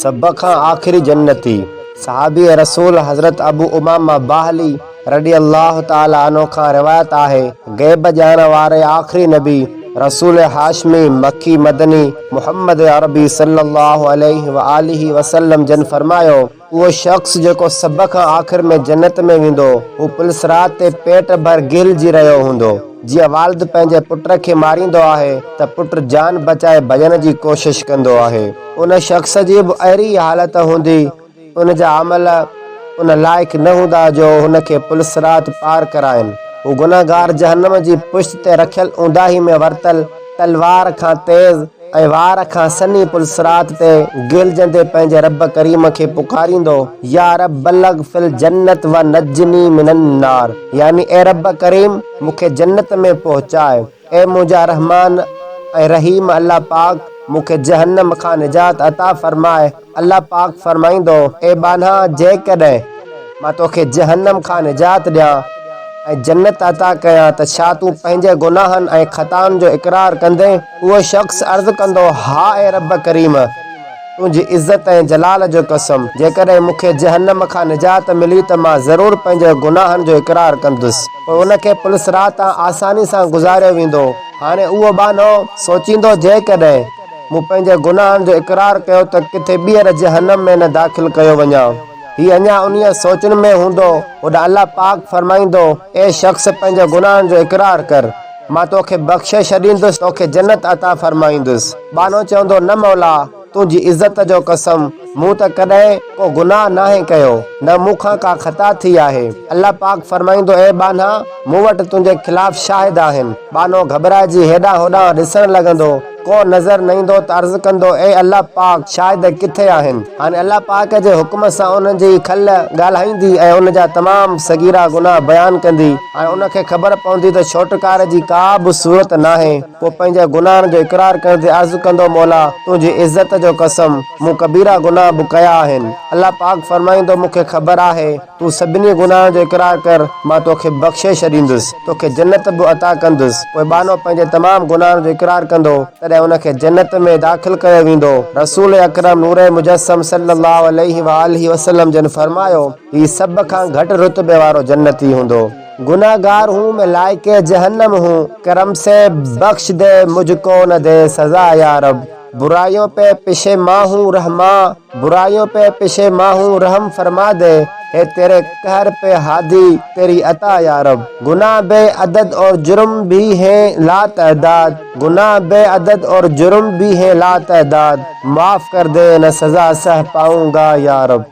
سڀ کان آخري جنتي، صحابي رسول حضرت ابو امامه باهلي رضي الله تعالٰي عنه کان روايت آهي، غيب ڄاڻڻ واري آخري نبي، رسول هاشمي مڪي مدني محمد عربي صلّي الله عليه واٰله وسلّم جن فرمايو، اهو شخص جيڪو سڀ کان آخر ۾ جنت ۾ ويندو، هو پلصراط تي پيٽ ڀر گهلجي رهيو هوندو. جيئن والد پنهنجي پٽ کي ماريندو آهي ته پٽ جان بچائي ڀڄڻ جي ڪوشش ڪندو آهي. ان شخص جي به اهڙي ئي حالت هوندي. ان جا عمل ان لائق نه هوندا جو هن کي پلصراط پار ڪرائين. هو گنهگار جهنم جي پشت تي رکيل اونداهي ۾ ورتل تلوار کان تيز ۽ وار کان سنهي پلصراط تي گهلجندي پنهنجي رب ڪريم کي پڪاريندو، يا رب بلغ في الجنت و نجني من النار يعني اي رب ڪريم مون کي جنت ۾ پهچاء. اي منهنجا رحمان ۽ رحيم الله پاڪ مون کي جهنم کان نجات عطا فرماء. الله پاڪ فرمائيندو، اي ٻانها! جيڪڏهن مان توکي جهنم کان نجات ڏيان ۽ جنت عطا ڪيان ته ڇا تون پنهنجي گناهن ۽ خطائن جو اقرار ڪندين؟ اهو شخص عرض ڪندو، ها اي رب ڪريم! تنهنجي عزت ۽ جلال جو قسم! جيڪڏهن مون کي جهنم کان نجات ملي ته مان ضرور پنهنجي گناهن جو اقرار ڪندس. پوء ان کي پل صراط تان آساني سان گذاريو ويندو. هاڻي اهو ٻانهو سوچيندو، جيڪڏهن مون پنهنجي گناهن جو اقرار ڪيو ته ڪٿي ٻيهر جهنم ۾ نه داخل ڪيو وڃان. هي اڃا انهيء سوچن ۾ هوندو، هوڏانهن الله پاڪ فرمائيندو، اي شخص پنهنجي گناهن جو اقرار ڪر. مان توکي بخشي ڇڏيندس، توکي جنت عطا فرمائيندس. ٻانهو چوندو، نه مولا! تنهنجي عزت جو قسم، مون ته ڪڏهن ڪو گناهه ناهي ڪيو، نه مون کان ڪا خطا ٿي آهي. الله پاڪ فرمائيندو، اي ٻانها! مون وٽ تنهنجي خلاف شاهد آهن. ٻانهو گهٻرائجي هيڏانهن هوڏانهن ڏسڻ لڳندو، ڪو نظر نه ايندو ته عرض ڪندو، اي الله پاڪ! شاهد ڪٿي آهن؟ هاڻي الله پاڪ جي حڪم سان انهن جي کل ڳالهائيندي ۽ ان جا تمام صغيرا گناهه بيان ڪندي. هاڻي ان کي خبر پوندي ته ڇوٽڪاري جي ڪا به صورت ناهي. پوء پنهنجي گناهن جو اقرار ڪندي عرض ڪندو، مولا! تنهنجي عزت جو قسم! مون ڪبيرا گناهه به ڪيا آهن. الله پاڪ فرمائيندو، مون کي خبر آهي، تون سڀني گناهن جو اقرار ڪر، مان توکي بخشي ڇڏيندس، توکي جنت به عطا ڪندس. پوء ٻانهو پنهنجي تمام گناهن جو اقرار ڪندو، تڏهن ان کي جنت ۾ داخل ڪيو ويندو. رسول اڪرم، نور مجسم صلّي اللّٰه عليه واٰله وسلّم جن فرمايو، هي سڀ کان گهٽ رتبي وارو جنتي هوندو. گنهگار هون مين لائق جهنم هون، ڪرم سي بخش the مجھ ڪو نه the سزا يا رب. برائيون پي پشيمان هون رحمان، برائيون پي پشيمان هون رحم فرما the, هي تيري قهر پي هادي تيري عطا يا رب. گناھ بي عدد اور جرم ڀي هين لا تعداد، گناھ بي عدد اور جرم ڀي هين لا تعداد، معاف ڪر the نه سزا سه پائون گا يا رب.